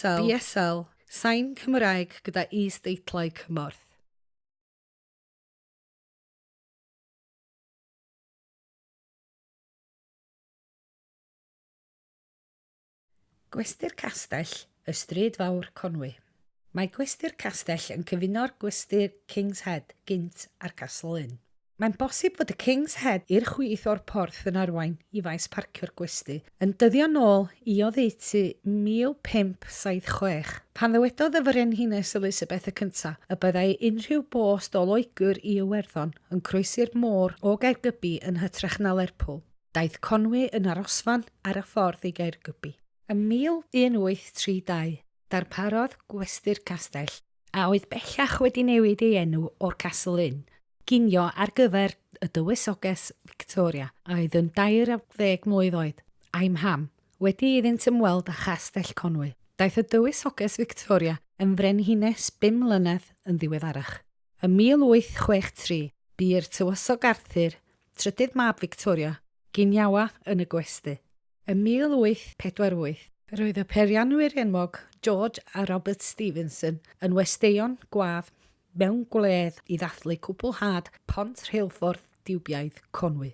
BSL, BSL, Sain Cymraeg gyda is-deitlau cymorth. Gwesty'r Castell, Y Stryd Fawr, Conwy. Mae Gwesty'r Castell yn cyfuno'r Gwesty'r King's Head gynt a'r Castle Inn. Mae'n bosib fod y King's Head i'r chwith o'r porth yn arwain i faes parcio'r gwesty, yn dyddio nôl i oddeutu 1576, pan ddywedodd y Frenhines Elizabeth y Cyntaf y byddai unrhyw bost o Loegr i Iwerddon yn croesi'r môr o Gaergybi yn hytrach na Lerpwl. Daeth Conwy yn arosfan ar y ffordd i Gaergybi. Ym 1832, darparodd Gwesty'r Castell, a oedd bellach wedi newid ei enw o'r Castle Inn, ginio ar gyfer y Dywysoges Victoria, a oedd yn 30 mlwydd oed, a'i mham, wedi iddynt ymweld â Chastell Conwy. Daeth y Dywysoges Victoria yn frenhines bum mlynedd yn ddiweddarach. Ym 1863, bu i'r Tywysog Arthur trydydd mab Victoria, giniawa yn y gwesty. Ym 1848, roedd y peirianwyr enwog George a Robert Stephenson yn westeion gwadd mewn gwledd i ddathlu cwblhad pont rheilffordd diwbiaidd Conwy.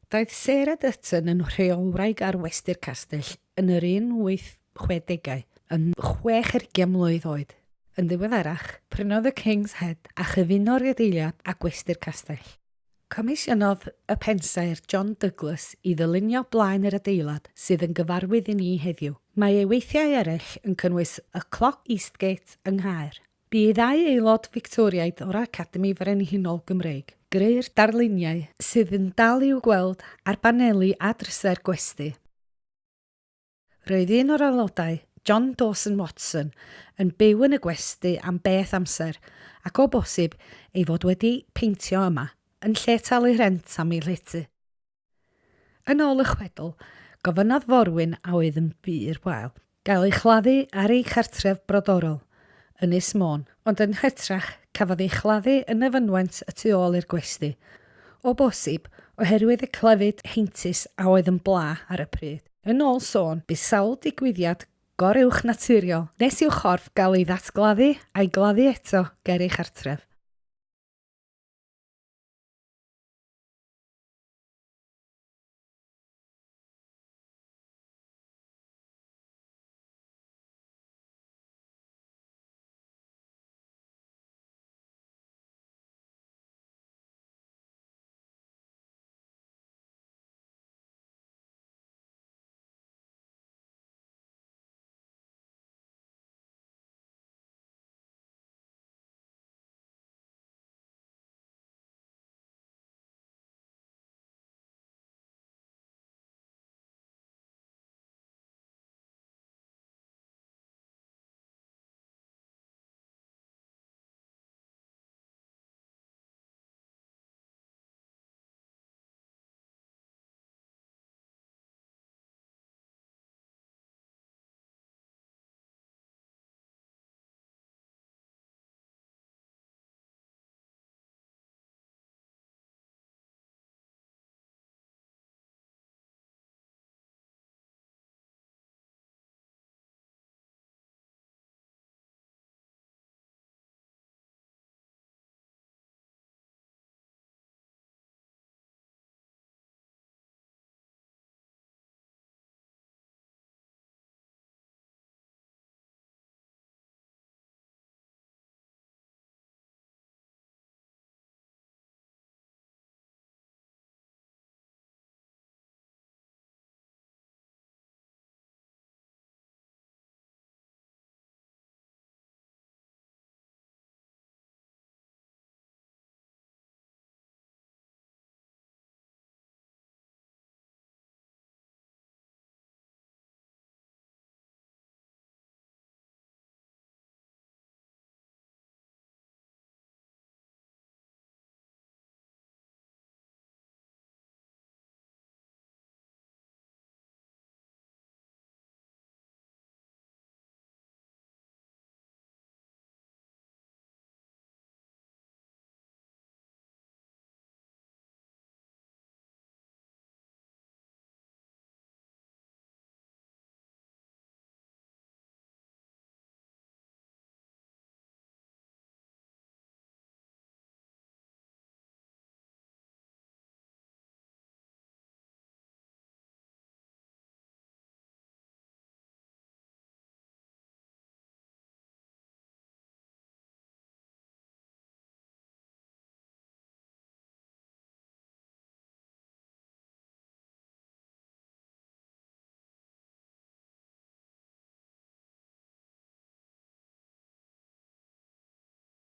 Daeth Sarah Dutton yn rheolwraig ar Westy'r Castell yn yr 1860au, yn 60 mlwydd oed. Yn ddiweddarach, prynodd y King's Head a chyfuno'r adeilad â Gwesty'r Castell. Comisiynodd y pensaer John Douglas i ddylunio blaen yr adeilad sydd yn gyfarwydd i ni heddiw. Mae ei weithiau eraill yn cynnwys y Cloc Eastgate yng Nghaer. Bu i ddau aelod Fictoriaid o'r Academi Frenhinol Gymreig greu'r darluniau sydd yn dal i'w gweld ar baneli a drysau'r gwesty. Roedd un o'r aelodau, John Dawson Watson, yn byw yn y gwesty am beth amser ac o bosib ei fod wedi peintio yma yn lle talu rhent am ei lety. Yn ôl y chwedl, gofynnodd forwyn a oedd yn bur wael gael ei chladdu ar ei chartref brodorol, Ynys Môn, ond yn hytrach cafodd ei chladdu yn y fynwent y tu ôl i'r gwesty, o bosib oherwydd y clefyd heintus a oedd yn bla ar y pryd. Yn ôl sôn, bu sawl digwyddiad goruwchnaturiol nes i'w chorff gael ei ddatgladdu a'i gladdu eto ger ei chartref.